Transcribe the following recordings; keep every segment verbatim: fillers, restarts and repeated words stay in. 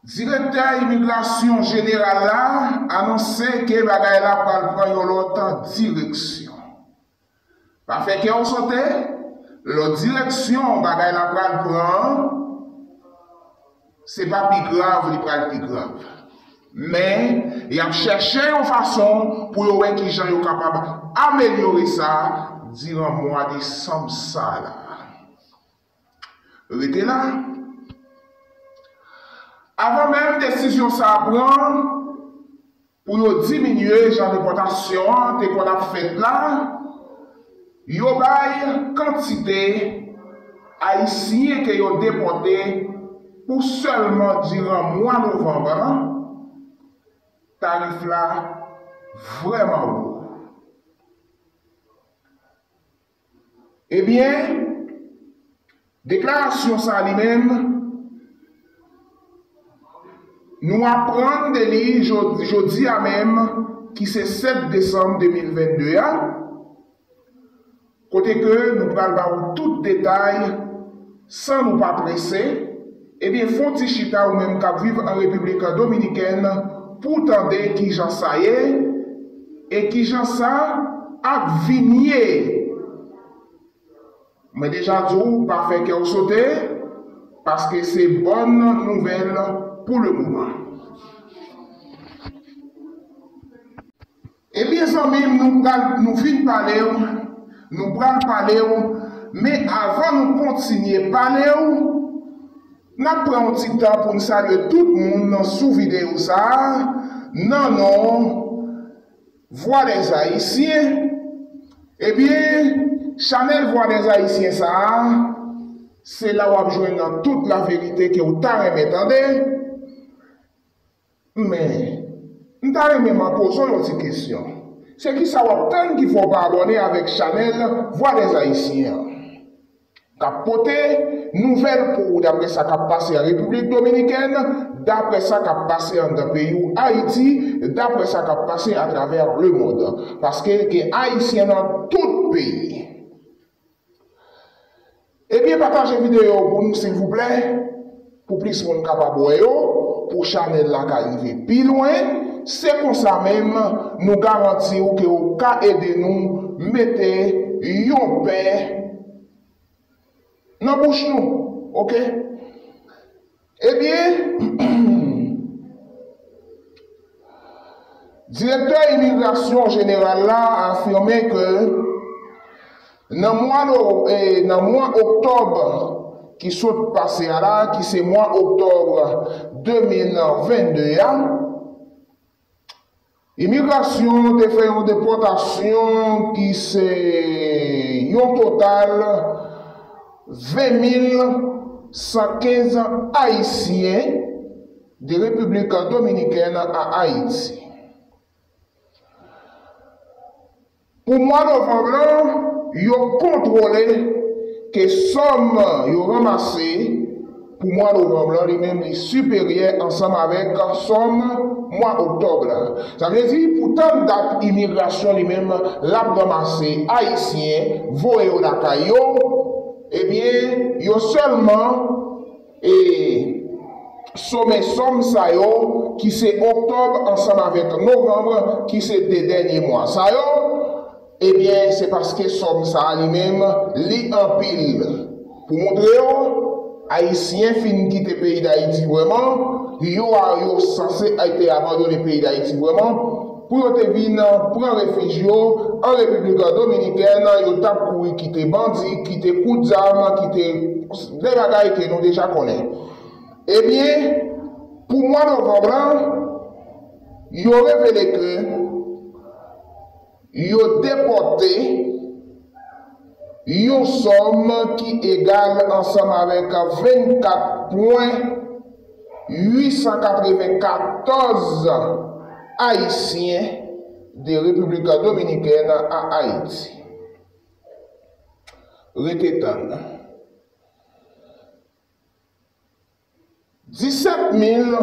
Direktè Imigrasyon Jeneral la anonse ke bagay la pral pran yon lòt direksyon. Pa fè kè w sote, lòt direksyon bagay la pral pran, se pa pi grav li pral pi grav. Men, y ap chèche yon fason pou yo wè kijan yo kapab amelyore sa diran mwa desanm sa la. Rete la. Avan menm desizyon sa a pran pou yo diminye jan depòtasyon an te konn ap fèt la, yo bay kantite Ayisyen ke yo depòte pou sèlman diran mwa novanm an, tarif la vrèman wo. Ebyen, deklarasyon sa li menm, nou aprann de li jo-, jodi a menm, ki se sèt desanm de mil vennde a, kote ke nou pral ba ou tout detay san nou pa prese. Ebyen, fè yon ti chita ou menm k ap viv an Repiblik Dominikèn pou w tande kijan sa ye e kijan sa ap vin ye. Mwen deja di w, pa fè kè w sote, paske se bòn nouvèl pou le moman. Ebyen, zanmi m, nou pral, nou fin pale w, nou pral pale w, men avan nou kontinye pale w, n ap pran yon ti tan pou n salye tout moun sou videyo sa a, nan non Vwa dèz Ayisyen. Ebyen, chanèl Vwa dèz Ayisyen sa a, se la w ap jwenn tout laverite ke w ta renmen tande. Men, m ta renmen m ap poze w yon ti kesyon. Se kisa w ap tann ki fè w pa abòne avèk chanèl Vwa dèz Ayisyen an? K ap pote nouvèl pou ou daprè sa k ap pase an Repiblik Dominikèn, daprè sa k ap pase anndan peyi w Ayiti, daprè sa k ap pase atravè lemonn. Paske gen Ayisyen nan tout peyi. Ebyen, pataje videyo yo pou nou, silvouplè, pou plis moun kapab wè yo, pou chanèl la ka rive pi lwen. Se konsa menm, nou garanti w ke w ka ede nou mete yon pè nan bouch nou, oke? Ebyen, direktè imigrasyon jeneral la afime ke nan mwa no-, e, nan mwa oktòb ki sot pase a la, ki se mwa oktòb de mil vennde a, imigrasyon te fè yon depòtasyon ki se yon total ven mil san kenz Ayisyen de Repiblik Dominikèn a Ayiti. Pou mwa novanm lan, yo kontwole ke sòm yo ranmase pou mwa novanm lan, li menm, li siperyè ansanm avèk sòm mwa oktòb la. Sa vle di, pou tann dat imigrasyon li menm l ap ranmase Ayisyen, voye yo lakay yo, ebyen, yo sèlman e somen sòm sa yo, ki se oktòb ansanm avèk novanm, ki se de dènye mwa sa yo, ebyen, se paske sòm sa a li menm, li anpil. Pou montre yo, Ayisyen fin kite peyi Dayiti vrèman, yo a, yo sanse te abandone peyi Dayiti vrèman, pou yo te vin pran refij yo an Repiblik Dominikèn, yo t ap kouri kite bandi, kite kout zam, kite de bagay ke nou deja konnen. Ebyen, pou mwa novanm lan, yo revele ke yo depòte yon sòm ki egal ansanm avèk vennkat pwen uit san katrevenkatòz Ayisyen de Repiblik Dominikèn a Ayiti. Rete tann. Disèt mil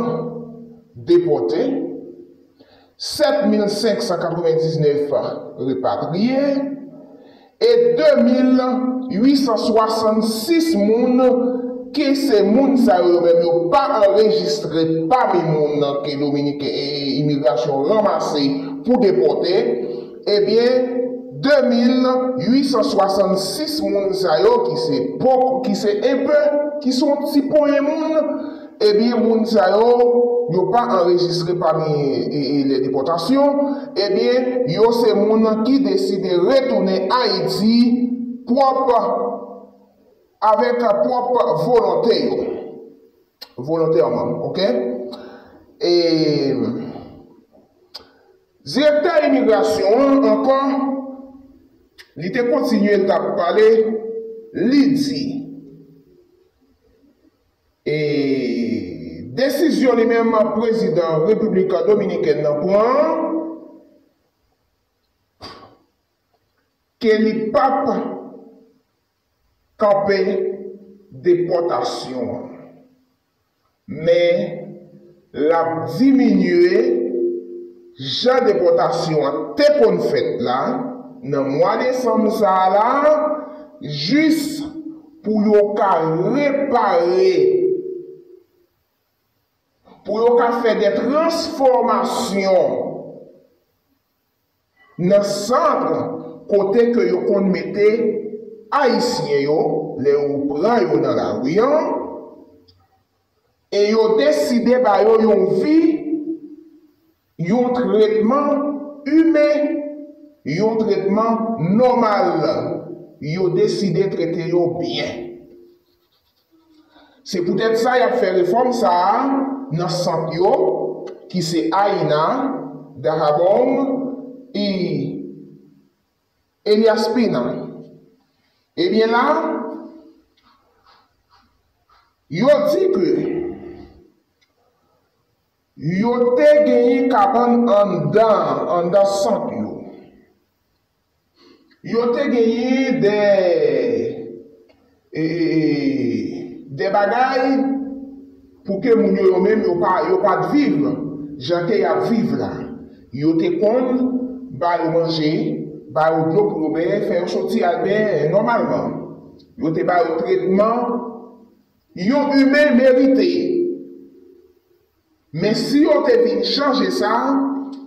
depòte, sèt mil senk san katrevendiznèf repatriye e de mil uit san swasannsis moun ke se moun sa yo, yo menm yo pa anrejistre pami moun ke Dominiken, e, e, imigrasyon ranmase pou depòte, ebyen, de mil uit san swasannsis moun sa yo ki se pòk, ki se enpe, ki se yon ti ponyen moun, ebyen, moun sa yo, yo pa anrejistre pami, e, e, les déportations, ebyen, yo se moun ki deside retounen Ayiti pwòp, avèk pwòp volonte yo. Volontèman, oke? E direktè imigrasyon an ankò, li te kontinye, l t ap pale, li di, e desizyon li menm prezidan Repiblik Dominikèn nan pran, ke li p ap kanpe depòtasyon an. Men, l ap diminye jan depòtasyon an te konn fèt la, nan mwa desanm sa a la, jis pou yo ka repare, pou yo ka fè de transfòmasyon nan sant kote ke yo konn mete Ayisyen yo, lè yo pran yo nan lari an, e yo deside ba yo yon vi, yon tretman imen, yon tretman nòmal. Yo deside trete yo byen. Se poutèt sa y ap fè refòm sa a nan sant yo, ki se Aina, Dajabón, e Elías Piña. Ebyen la, yo di ke yo te genyen kabann anndan, anndan sant yo. Yo te genyen de, e, e, e, de bagay pou ke moun yo, yo menm, yo pa, yo pa t viv jan ke y ap viv la. Yo te konn ba yo manje, ba yo dlo pou yo benyen, fè yo soti al benyen nòmalman. Yo te ba yo tretman yon imen merite. Men si yo te vin chanje sa,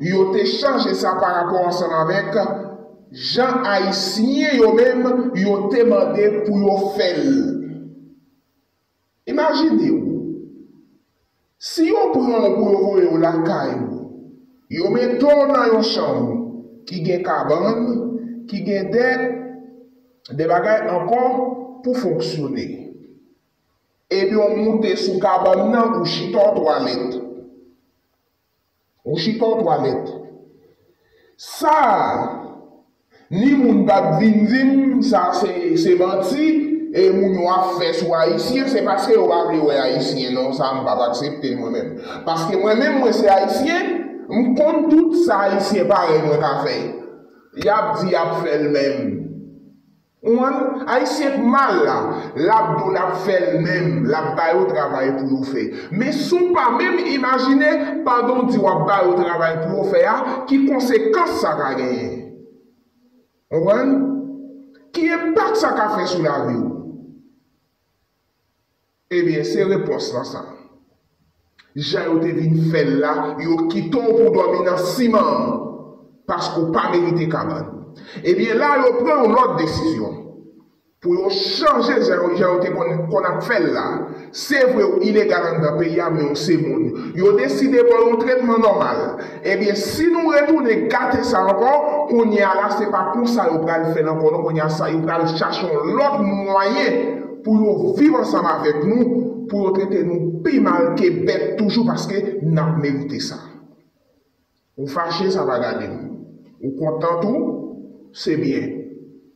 yo te chanje sa pa rapò ansanm avèk jan Ayisyen yo menm yo te mande pou yo fè l. Imajine w, si yo pran w pou yo voye w lakay ou, yo mete w nan yon chanm ki gen kabann, ki gen de, de bagay ankò pou fonksyone. Ebyen, w moute sou kabann nan, ou chita w twalèt. Ou chita w twalèt. Sa, ni moun p ap vin di m, sa se, se manti, e moun yo ap fè sou Ayisyen, se paske yo pa vle wè Ayisyen, non, sa m p ap aksepte l mwen menm. Paske mwen menm, mwen se Ayisyen, m konn tout sa Ayisyen parèy mwen ka fè. Y ap di y ap fè l menm. Ou konprann? Ayisyen k mal la, l ap di w l ap fè l menm, l ap ba yo travay pou yo fè. Men si w pa menm imajine, pandan w di w ap ba yo travay pou yo fè a, ki konsekans sa ka genyen? Ou konprann? Ki enpak sa ka fè sou lavi w? Ebyen, se repons lan sa. Jan yo te vin fè l la, yo kite w pou w dòmi nan siman an, paske w pa merite kabann. Ebyen, la, yo pran yon lòt desizyon pou yo chanje jan yo, jan yo te konn, konn ap fè l la. Se vre, w ilegal anndan peyi a, men w se moun. Yo deside ba w yon tretman nòmal. Ebyen, si nou retounen gate sa ankò, kounye a la, se pa konsa yo pral fè l ankò, non, kounye a sa, yo pral chache yon lòt mwayen pou yo viv ansanm avèk nou, pou yo trete nou pi mal ke bèt toujou, paske n ap merite sa. Ou fache, sa pa gade m. Ou kontan tou, se byen.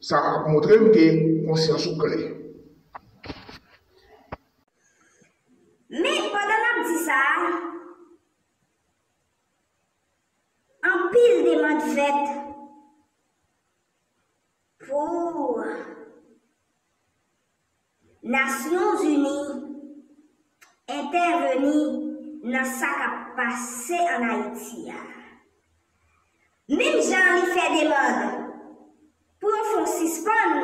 Sa ap montre m ke konsyans ou klè. Men, pandan n ap di sa, anpil demann fèt pou Nasyonzini entèveni nan sa k ap pase ann Ayiti a. Menm jan li fè demann pou yo fè yon sispann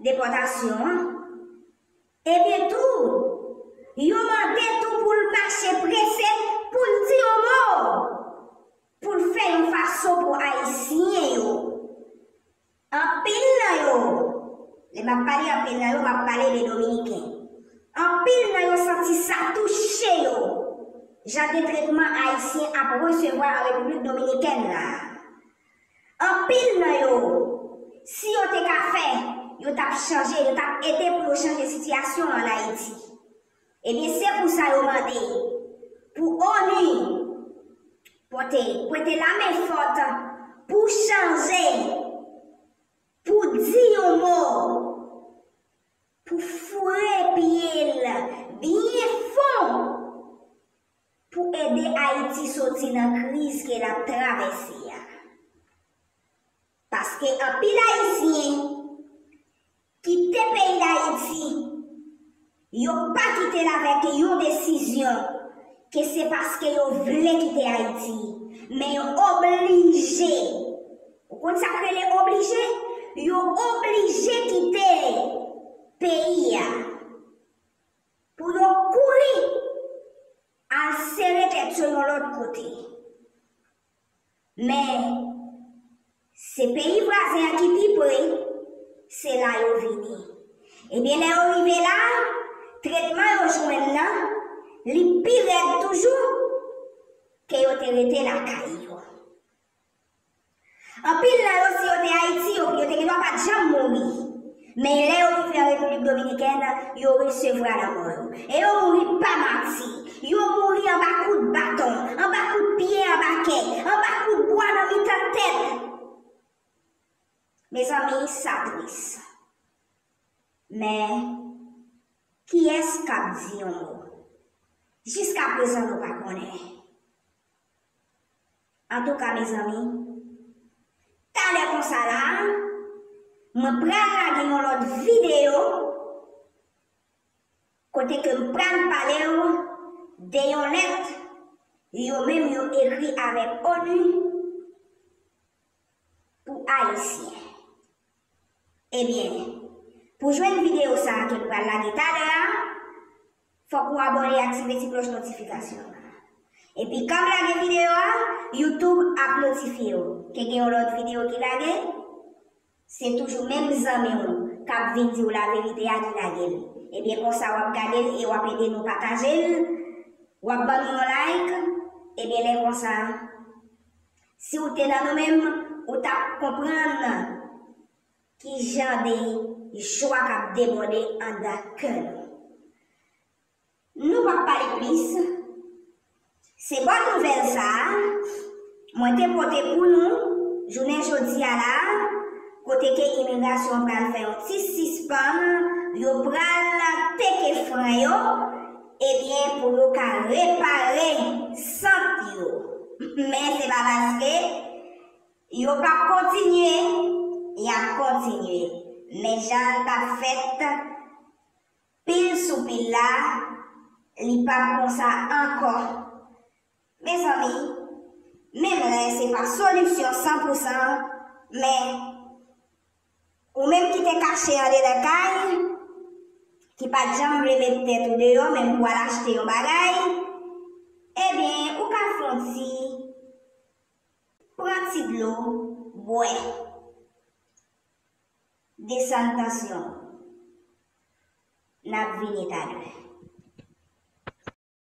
depòtasyon an, ebyen tou, Yo mande tou pou l mache prese, pou l di yon mo, pou l fè yon fason pou Ayisyen yo. Anpil nan yo, lè m ap pale anpil nan yo, m ap pale de Dominiken. Anpil nan yo santi sa touche yo, jan de tretman Ayisyen ap resevwa an Repiblik Dominikèn la. Anpil nan yo, si yo te ka fè, yo t ap chanje, yo t ap ede pou yo chanje sitiyasyon an Ayiti. Ebyen, se pou sa yo mande pou ONU pote, prete lamen fòt pou chanje, pou di yon mo, pou foure pye l byen fon, pou ede Ayiti soti nan kriz ke l ap travèse a. Paske anpil Ayisyen kite peyi Dayiti, yo pa kite l avèk yon desizyon ke se paske yo vle kite Ayiti, men yo oblije. Ou konn sa k rele oblije? Yo oblije kite peyi a pou yo kouri al sere tèt yo yon lòt kote. Men, se peyi vwazen an ki pi pre, se la yo vini. Ebyen, lè yo rive la, tretman yo jwenn nan, li pi rèd toujou ke yo te rete lakay yo. Anpil nan yo, si yo te Ayiti, yo, yo te gendwa pa t janm mouri. Men lè yo rive an Repiblik Dominikèn, yo resevwa lanmò yo. E yo mouri pa mati. Yo mouri anba kout baton, anba kout pye, anba kè, anba kout bwa nan mitan tèt. Mezanmi, sa tris. Men, kiyès k ap di yon mo? Jiskaprezan, nou pa konnen. Antouka, mezanmi, talè konsa la, mwen pral lage yon lòt videyo kote ke m pral pale w de yon lèt yo menm yo ekri avèk ONU pou Ayisyen. Ebyen, pou jwenn videyo sa a ke m pral lage talè a, fòk ou abòne e aktive ti klòch notifikasyon an. Epi kan m lage videyo a, YouTube ap notifye w ke gen yon lòt videyo ki lage. Se toujou menm zanmi w k ap vin di w laverite a ki lage l. Ebyen, konsa w ap gade l e w ap ede nou pataje l. W ap ban nou yon like. Ebyen, lè konsa, si w te nan nou menm, ou t ap konprann ki jan de jwa k ap debòde anndan kè nou. Nou p ap pale plis. Se bòn nouvèl sa a mwen te pote pou nou jounen jodi a la, kote ke imigrasyon pral fè yon ti sispann, yo pral teke fren yo, ebyen, pou yo ka repare sant yo. Men se pa paske yo p ap kontinye, y ap kontinye. Men jan l t ap fèt, pil sou pil la, li p ap konsa ankò. Mezanmi, menm lè se pa solisyon san pou san, men ou menm ki te kache andedan kay, ki pa t janm vle met tèt ou deyò, menm pou al achte yon bagay, ebyen, ou ka fè yon ti, pran ti dlo, bwè. Desann tansyon. N ap vini talè.